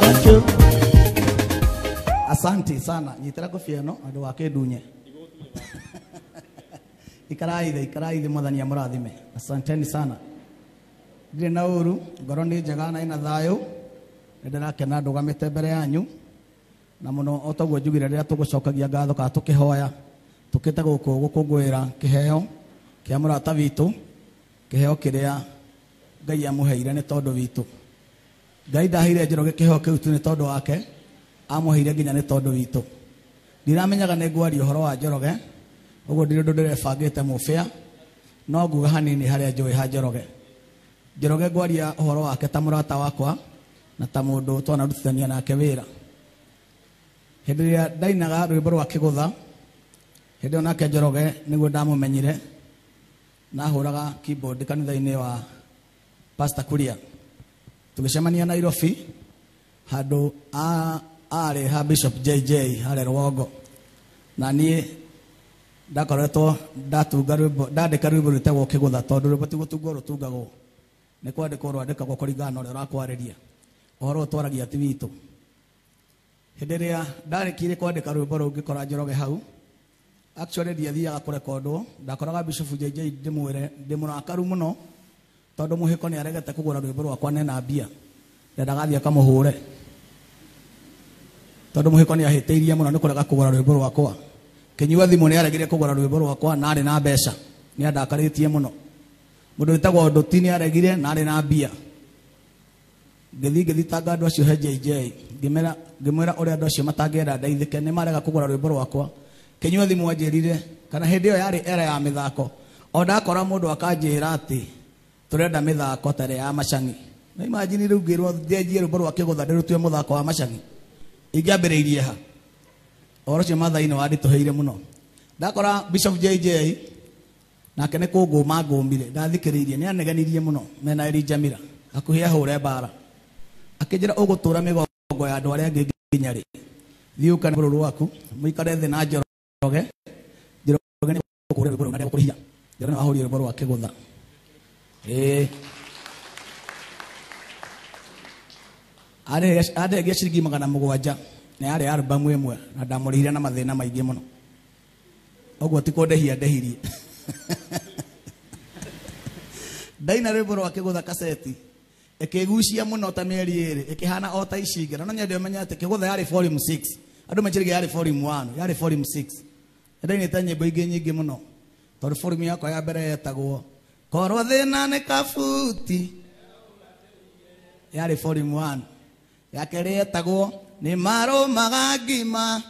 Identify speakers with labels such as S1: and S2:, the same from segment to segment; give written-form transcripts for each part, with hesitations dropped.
S1: Thank you. Asante sana. Nyitira kofia ĩno andũ wa kĩndunye. Ikarai ikarai mwathani amũrathime. Asanteni sana. Ndirĩ na ũru, ngoro nĩ njega na ĩna thayũ. Nĩ ndĩrakena ndũgamĩte mbere yanyu. Na mũno o toguo njugire rĩrĩa tũgũcokagia ngatho kana tũkĩhoya tũkĩte gũkũ gũkũngũĩra kĩheo kĩa mũrata witũ, kĩheo kĩrĩa Ngai amũheire nĩ tondũ witũ. Ngai ndaheire Njoroge kĩheo kĩu tu nĩ tondũ wake, amũheire nginya nĩ tondũ witũ. Ndiramenyaga nĩ ngwaria ũhoro wa Njoroge, ũguo ndirĩ ũndũ ndĩrebangĩte mũbĩa, no nguga hanini harĩa njũĩ ha Njoroge. Njoroge ngwaria ũhoro wake ta mũrata wakwa na ta mũndũ twanarutithania nake wĩra. Hĩndĩ ĩrĩa ndainaga rwĩmbo rwa kĩgũtha, hĩndĩ ĩyo nake Njoroge nĩguo ndamũmenyire, nahũraga keyboard kanitha-inĩ wa Pastor Kuria. Tũgĩcemania Nairobi handũ arĩ ha Bishop JJ harĩa Rwongo. Na niĩ ndakoretwo ndatunga rwĩmbo, ndandĩka rwĩmbo rwĩtagwo kĩgũtha, tondũ rwĩmbo ti gũtungwo rũtungagwo, nĩ kwandĩkwo rwandĩkagwo kũringana na ũrĩa ũrakwarĩria. Ũhoro ũyũ twaragia ti witũ. Hĩndĩ ĩrĩa ndarĩkirie kwandĩka rwĩmbo rũu ngĩkora Njoroge hau, actually ndiathiaga kũrekondwo, ndakoraga Bishop JJ ndĩmwĩre ndĩ mũrakaru mũno tondũ mũhĩko nĩ aregete kũgũra rwĩmbo rwakwa nena mbia, ndendaga athiĩ akamũhũre tondũ mũhĩko nĩ ahĩtĩirie mũno nĩ kũrega kũgũra rwĩmbo rwakwa. Kĩnyua thimũ nĩ aregire kũgũra rwĩmbo rwakwa na arĩ na mbeca, nĩ andakarĩtie mũno. Mũndũ wĩtagwo Ndũti nĩ aregire na arĩ na mbia. Ngĩthiĩ ngĩthitanga andũ acio he JJ, ngĩmwĩra ũrĩa andũ acio matangĩenda ndeithĩke, nĩ marega kũgũra rwĩmbo rwakwa. Kĩnyua thimũ anjĩrire, kana hĩndĩ ĩyo yarĩ era ya mĩthako, o ndakora mũndũ akanjĩra atĩ tũrenda mĩthako ta ĩrĩa ya macang'i. Na imagine rĩu ngĩrwo njenjie rwĩmbo rwa kĩgũtha ndĩrũtue mũthako wa macang'i, ingĩambĩrĩirie ha? Ũhoro ũcio Maathai nĩ wanditũhĩire mũno. Ndakora Bishop JJ nake nĩ kũngũma ngũmire, ndathikĩrĩirie, nĩ anegenirie mũno mena Elijah Mira hakuhĩ ahũre mbara. Akĩnjĩra ũgũtũra mĩgongo ya andũ arĩa angĩ nginya rĩ? Thiĩ ũkane rũrũ rwaku, mũikare thĩ na Njoroge. Njoroge nĩ gũkũrĩa rwĩmbo rũu na ndegũkũrĩhia. Njoroge nĩ wahũrire rwĩmbo rwa kĩgũtha. Ĩĩ. Arĩhagia ciringi 700 na yarĩ albamu ĩmwe na ndamũrĩhire na mathĩna maingĩ mũno. Ũguo ti kũndĩhia ndĩhirie. Ndaina rwĩmbo rwa kĩgũtha kaseti ĩkĩgucia mũno ta mĩeri ĩrĩ, ĩkĩhana o ta ici ingĩ. Na no nyende ũmenye atĩ kĩgũtha yarĩ volume 6. Andũ meciragia yarĩ volume 1, yarĩ volume 6. Ndainĩte nyĩmbo ingĩ nyingĩ mũno tondũ volume yakwa ya mbere yetagwo Korwo thĩna nĩ kabuti, yarĩ volume 1. Ya kerĩ yetagwo Nĩ marũmaga ngima,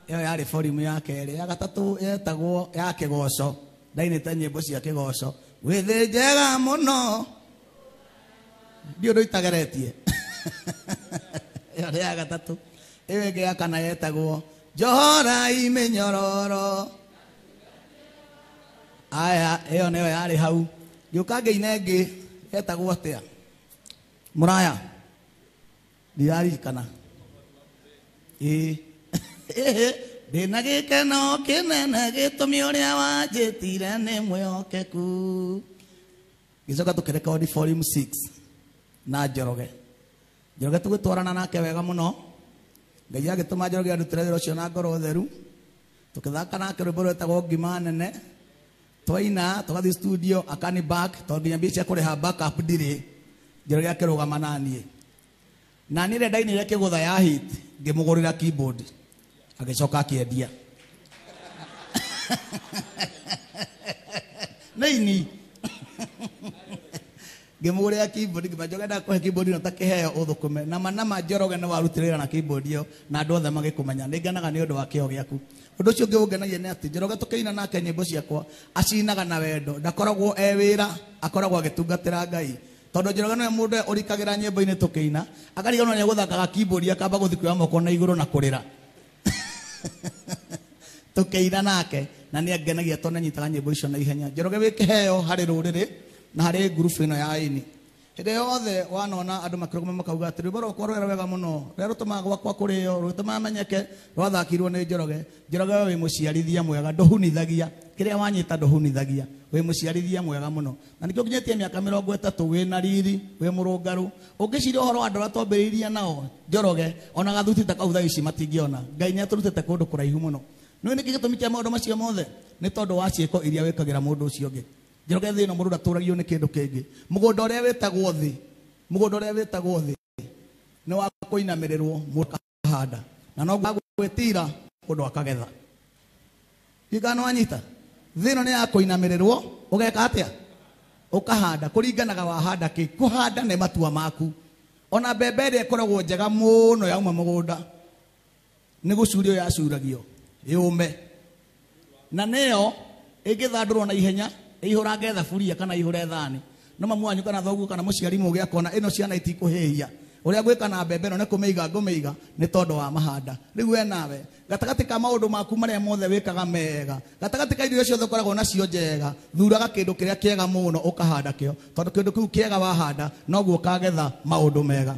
S1: ĩyo yarĩ volume ya kerĩ. Ya gatatũ yetagwo ya kĩgoco, ndainĩte nyĩmbo cia kĩgoco, wĩthĩ njega mũno, ndiũ ũndũ itageretie. Ĩyo nĩ ya gatatũ. Ĩyo ĩngĩ ya kana yetagwo Njohorai mĩnyororo. Aya, ĩyo nĩyo yarĩ hau. Ngĩũka ngĩina ĩngĩ yetagwo atĩa? Mũraya. Ndiaririkana. Ĩĩ. Ndĩna gĩkeno kĩnene gĩtũmi ũrĩa wanjĩtire nĩ mwĩhokeku. Ngĩcoka tũkĩrekondi volume 6 na Njoroge. Njoroge tũgĩtwarana nake wega mũno. Ngai agĩtũma Njoroge arutĩre wĩra ũcio na ngoro theru. Tũkĩthaka nake rwĩmbo rwetagwo Ngima Nene. Twaina tũgathiĩ studio akani back, tondũ nginya mbia cia kũrĩha backup ndirĩ. Njoroge akĩrũgama na niĩ. Na niĩ rĩrĩa ndainire kĩgũtha ya hit, ngĩmũgũrĩra keyboard, agĩcoka akĩendia. Nĩ ini. Ngĩmũgũrĩra keyboard, ngĩmwĩra Njoroge ndakũhe keyboard ĩno ta kĩheo ũthũkũme. Na ma na ma Njoroge nĩ warutire wĩra na keyboard ĩyo na andũ othe magĩkũmenya. Nĩ ngenaga nĩ ũndũ wa kĩo gĩaku. Ũndũ ũcio ũngĩ ũngenagia nĩ atĩ Njoroge tũkĩina nake nyĩmbo ciakwa, acinaga na wendo, ndakoragwo e wĩra, akoragwo agĩtungatĩra Ngai. Tondũ Njoroge nĩwe mũndũ ũrĩa ũrikagĩra nyĩmbo-inĩ tũkĩina, akariganĩrwo nĩ egũthakaga keyboard akamba gũthiĩ kuoya moko na igũrũ na kũrĩra. Tũkĩina nake na nĩ angenagia tondũ nĩanyitaga nyĩmbo icio na ihenya. Njoroge wĩ kĩheo harĩ rũrĩrĩ na harĩ ngurubu ĩno ya aini. Hĩndĩ yothe wanona andũ makĩrũgama makauga atĩ rwĩmbo rwakwa rwera wega mũno rũrĩa rũtũmaga gwakwa kũrĩo rũtũmaga menyeke rwathakirwo nĩ Njoroge. Njoroge we wĩ mũciarithia mwega, ndũhunithagia kĩrĩa wanyita, ndũhunithagia, wĩ mũciarithia mwega mũno. Na nĩkĩo nginyĩtie mĩaka 30 wĩ na riri, wĩ mũrũngaru. Ũngĩciria ũhoro wa andũ arĩa twambĩrĩirie nao Njoroge, ona gathuti ta kau thaa ici matingĩona. Ngai nĩ atũrutĩte kũndũ kũraihu mũno. Nĩũĩ nĩkĩ gĩtũmi kĩa maũndũ macio mothe? Nĩ tondũ wa ciĩko iria wĩkagĩra mũndũ ũcio ũngĩ. Njoroge thĩ ĩno mũndũ ndatũragio nĩ kĩndũ kĩngĩ. Mũgũnda ũrĩa wĩtagwo thĩ, mũgũnda ũrĩa wĩtagwo thĩ nĩ wa kũinamĩrĩrwo mũndũ akahanda, na no gwĩtira mũndũ akagetha. Gĩkano wanyita? Thĩ ĩno nĩ ya kũinamĩrĩrwo, ũgeka atĩa? Ũkahanda, kũringanaga wahanda kĩ. Kũhanda nĩ matua maku. Ona mbembe ĩrĩa ĩkoragwo njega mũno yauma mũgũnda nĩ gũcurio yacuragio yũme, na nĩyo ĩngĩthandũrwo na ihenya ĩihũrange thaburia kana ĩihũre thani, no mamu wanyu kana thoguo kana mũciari mũgĩ akona ĩno ciana itikũhĩhia. Ũrĩa ngwĩka na mbembe ĩno nĩ kũmĩiga ngũmĩiga nĩ tondũ wa mahanda. Rĩu we nawe gatagatĩ ka maũndũ maku marĩa mothe wĩkaga mega, gatagatĩ ka irio ciothe ũkoragwo nacio njega, thuraga kĩndũ kĩrĩa kĩega mũno ũkahanda kĩo, tondũ kĩndũ kĩu kĩega wahanda noguo ũkagetha maũndũ mega.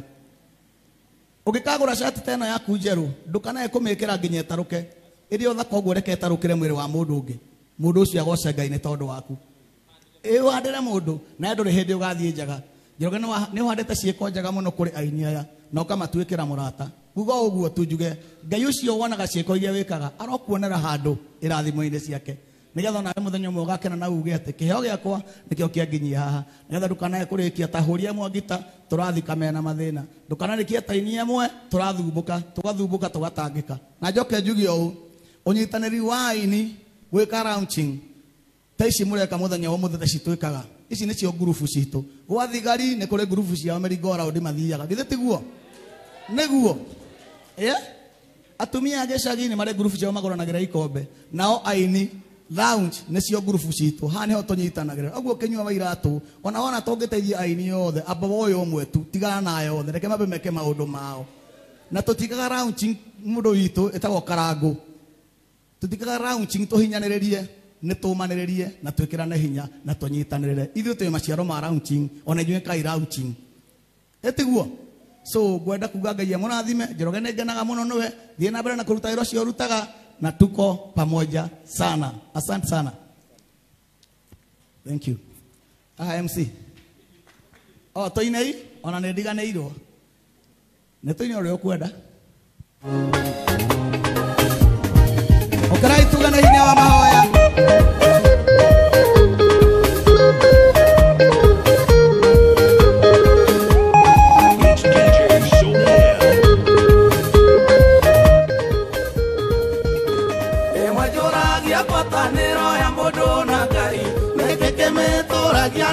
S1: Ũngĩkagũra cati ta ĩno yaku njerũ, ndũkanae kũmĩkĩra nginya ĩtarũke. Ĩrĩa ũthaka ũguo reke ĩtarũkĩre mwĩrĩ wa mũndũ ũngĩ, mũndũ ũcio agoce Ngai nĩ tondũ waku. Ĩũhandĩre mũndũ na ndũrĩ hĩndĩ ũgathiĩ njaga. Njoroge nĩ ũhandĩte ciĩko njega mũno kũrĩ aini aya na ũkamatuĩkĩra mũrata. Kuga ũguo tu njuge Ngai ũcio wonaga ciĩko iria wĩkaga arokuonera handũ irathimo-inĩ ciake, nĩgetha onawe mũthenya ũmwe ũgakena na uge atĩ kĩheo gĩakwa nĩkĩo kĩanginyia haha. Nĩgetha ndũkanae kũrĩkia ta hũri ĩmwe ngita tũrathika mena mathĩna, ndũkanarĩkie ta ini ĩmwe tũrathumbũka, tũgathumbũka tũgatangĩka. Na njoke njuge ũũ, ũnyitanĩri wa aini gwĩka launching ta ici mũreka mũthenya wa ũmũthĩ, ta ici twĩkaga, ici nĩcio ngurubu citũ. Gwa thigari nĩ kũrĩ ngurubu ciao merry-go round mathiaga, githĩ tiguo? Nĩguo. Atumia a gĩcagi nĩ marĩ ngurubu ciao magũranagĩra ikombe, nao aini lounge nĩcio ngurubu citũ, haha nĩho tũnyitanagĩra. Ũguo ũkĩnyua wa iratũ, ona wona tũngĩteithia aini othe, amba woe ũmwe tu, tigana nayo othe, reke mambe meke maũndũ mao. Na tũtikaga launching mũndũ witũ ĩtagwo karangũ, tũtikaga launching tũhinyanĩrĩrie, nĩ tũmanĩrĩrie na twĩkĩrane hinya na tũnyitanĩrĩre. Ithuĩ twĩ maciaro ma launching, ona inyuĩ kai launching. Ĩtiguo? So ngwenda kuga Ngai amũrathime. Njoroge nĩ ngenaga mũno nĩwe, thiĩ na mbere na kũruta wĩra ũcio ũrutaga, na tuko pamoja sana. Asante sana. Thank you. MC. O tũinei, ona nĩ ndiganĩirwo. Nĩ tũine ũrĩa ũkwenda. Ũkĩrai tugane hinya wa mahoya.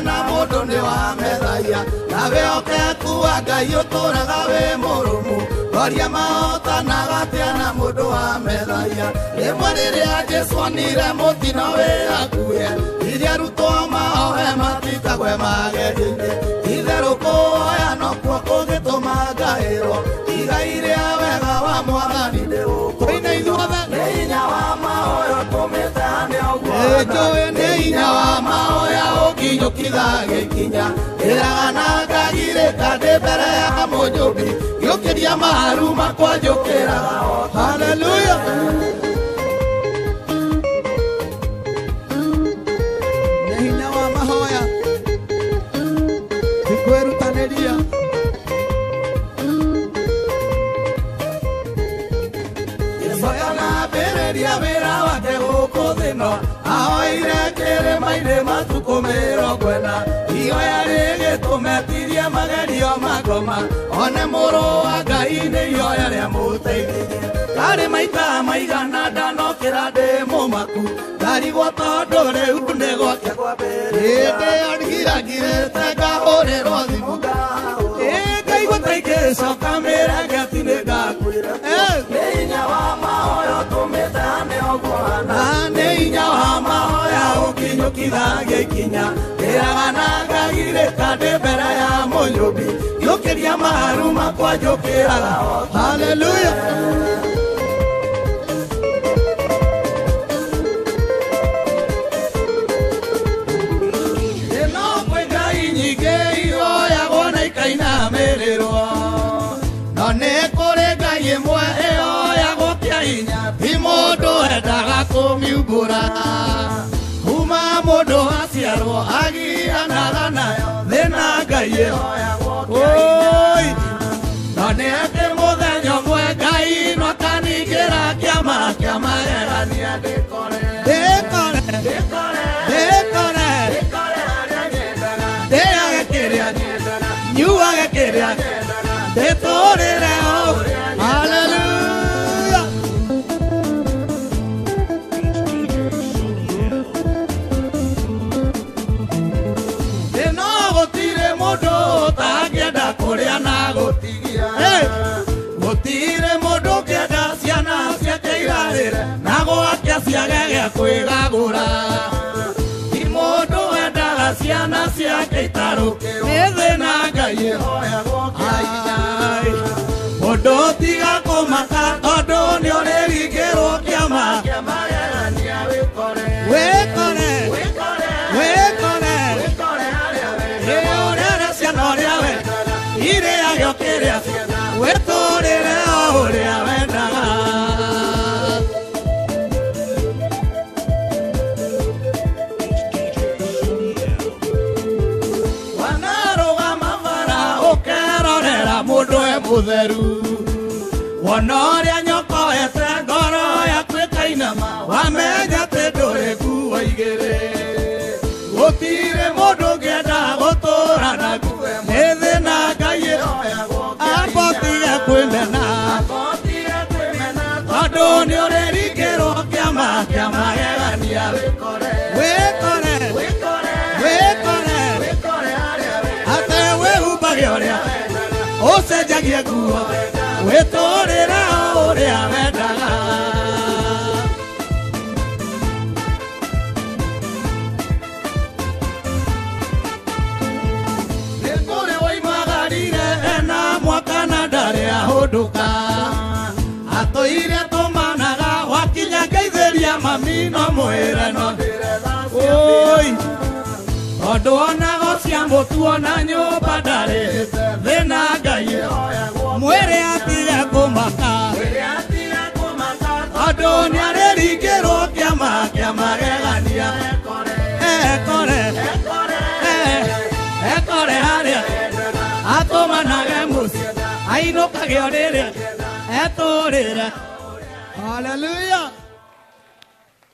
S1: Na mũndũ nĩ wa methaia, nawe oke kuwa Ngai ũtũraga wĩ mũrũmu, ngoria mahotanaga atĩa na mũndũ wa methaia. Rĩmwe rĩrĩa Jesũ onire mũtino wĩ hakuhĩ, iria arutwo mahoe matikagwe magerio-inĩ. Itherũ kũhoya nokuo kũngĩtũma ngaĩrwo, igai rĩa wega wa Mwathani nĩũkũine ithuothe. Nĩ hinya wa mahoya ũtũmĩte hane ũguo, njũĩ nĩ hinya wa mahoya ũkinyũkithagia ikinya. Ndĩraga na ngagirĩka ndĩ mbere ya mũnyũmbi, ngĩũkĩria maru makwa njũkĩraga. Hallelujah. Nĩ hinya wa mahoya ti kwĩrutanĩria. Ambĩrĩria wĩra wake gũkũ thĩ ĩno, ahoire kĩrĩma-inĩ matukũ 40. Ihoya rĩgĩtũmetirie magerio makoma, one mũrũ wa Ngai nĩ ihoya rĩamũteithirie. Karĩ maita maigana ndanokĩra ndĩ mũmaku, ndarigwo tondũ rĩu nĩ gwake kwambĩrĩria. Hĩndĩ ĩyo ngirangirĩte ngahũrĩrwo thimũ, ngaigua ta ingĩcoka mĩrenge atĩ nĩ ngakuĩra. Nĩ hinya wa mahoya ũtũmĩte hane ũguo hana, nĩ hinya wa mahoya ũkinyũkithagia ikinya. Ndĩraga na ngagirĩka ndĩ mbere ya mũnyũmbi, ngĩũkĩria maru makwa njũkĩraga. Hallelujah. Ĩno kwĩ Ngai nyingĩ ihoyagwo No nĩ kũrĩ Ngai ĩmwe ĩoyagwo kĩa hinya, ti mũndũ endaga kũmiumbũra. Kuma mũndũ aciarwo agianaga nayo, thĩna Ngai ĩhoyagwo kĩa hinya. No nĩ atĩ mũthenya ũmwe Ngai no akaningĩra kĩama kĩa magegania ndĩkore. Ndĩkore, ndĩkore, ndĩage kĩrĩa nyendaga, nyuage kĩrĩa nyendaga, ndĩtũrĩre o. Hallelujah. Ĩno gũtirĩ mũndũ ũtangĩenda kũrĩa na gũtigia. Gũtirĩ mũndũ ũngĩenda ciana ciake irarĩre na gwake ciage gĩa kwĩgagũra. Ti mũndũ wendaga ciana ciake itarũkĩrwo nĩ thĩna Ngai ĩhoyagwo kĩa hinya. Mũndũ tiga kũmaka tondũ nĩ ũrĩringĩrwo kĩama kĩa magegania wĩkore. Wĩkore, wĩkore, ũrere ciana ũrĩa wendaga, irĩage o kĩrĩa ciendaga, wĩtũrĩre o ũrĩa wendaga. Wanarũgama bara ũkerorera mũndũ e mũtheru, wona ũrĩa nyokoete ngoro yaku ĩkainama, wamenya atĩ ndũrĩ nguo igĩrĩ. Gũtirĩ mũndũ ũngĩenda gũtũũra na nguo ĩmwe, nĩ thĩna Ngai ĩhoyagwo kĩa hinya. Abotige kwĩmena, tondũ nĩ ũrĩringĩrwo kĩama kĩa magegania wĩkore. Wĩkore, wĩkore, atĩ wĩhumbage ũrĩa ũcenjagie nguo, wĩtũrĩre o ũrĩa wendaga. Nĩ kũrĩ woimagarire ena mwaka na ndarĩ ahũndũka, atũire tũmanaga wakinya ngeithĩria mami no mwĩre no ndĩretha. Tondũ onago cia mũtu ona nyũmba ndarĩhĩte, thĩna Ngai ĩhoyagwo. Mwĩrĩ atige kũmaka, tondũ nĩarĩringĩrwo kĩama kĩa magegania. Ekore, ekore harĩa atũmanage mũciĩ, ainũkage o rĩrĩa etũrĩre. Hallelujah.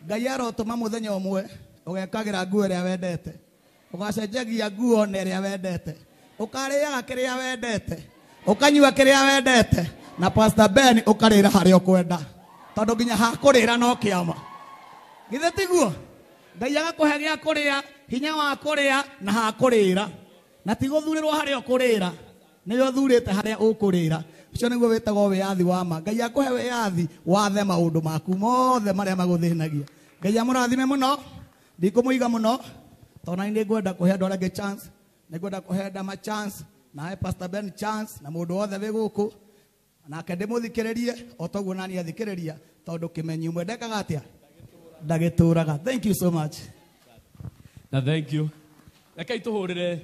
S1: Ngai arotũma mũthenya ũmwe ũgekagĩra nguo ĩrĩa wendete, ũgacenjagia nguo na ĩrĩa wendete, ũkarĩaga kĩrĩa wendete, ũkanyua kĩrĩa wendete, na Pastor Ben ũkarĩra harĩa ũkwenda, tondũ nginya hakũrĩra no kĩama. Githĩ tiguo? Ngai agakũhe gĩa kũrĩa, hinya wa kũrĩa na hakũrĩra, na ti gũthurĩrwo harĩa ũkũrĩra, nĩwe ũthurĩte harĩa ũkũrĩra. Ũcio nĩguo wĩtagwo wĩyathi wa ma. Ngai akũhe wĩyathi wathe maũndũ maku mothe marĩa magũthĩnagia. Ngai amũrathime mũno, ndikũmũiga mũno, tondũ nani nĩngwenda kũhe andũ arĩa angĩ chance, nĩngwenda kũhe Dama chance, na he Pastor Ben chance, na mũndũ wothe wĩ gũkũ nake ndĩmũthikĩrĩrie o toguo nani athikĩrĩria, tondũ kĩmenyi ũmwe ndekaga atĩa? Ndagĩtũraga. Thank you so much.
S2: Na thank you. Rekei tũhũrĩre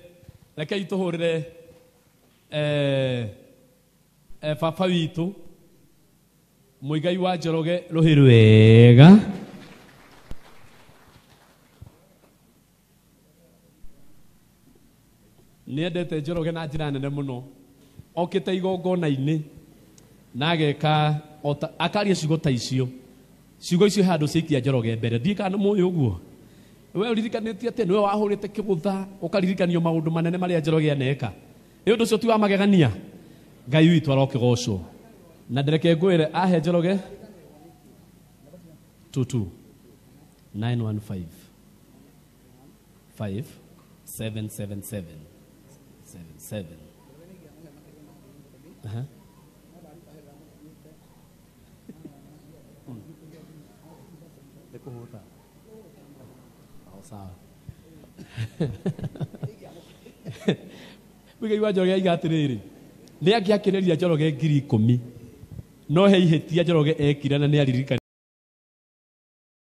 S2: baba witũ Muigai wa Njoroge rũhĩ rwega. Nĩendete Njoroge na njĩra nene mũno, okĩte igongona-inĩ na ageka akaria ciugo ta icio. Ciugo icio handũ ciaikia Njoroge mbere. Ndiũĩ kana nĩ mũĩ ũguo. We ũririkanĩtie atĩ nĩwe wahũrĩte kĩgũtha ũkaririkanio maũndũ manene marĩa Njoroge aneka. Nĩ ũndũ ũcio ti wa magegania. Ngai witũ arokĩgocwo. Na ndereke ngwĩre ahe Njoroge 22 915 5 777 77. Aha. Nĩkũhũta. O sawa. Muigai wa Njoroge aiga atĩrĩrĩ, nĩ angĩakĩrĩria Njoroge 10,000 no he ihĩtia Njoroge ekire na nĩ aririkana.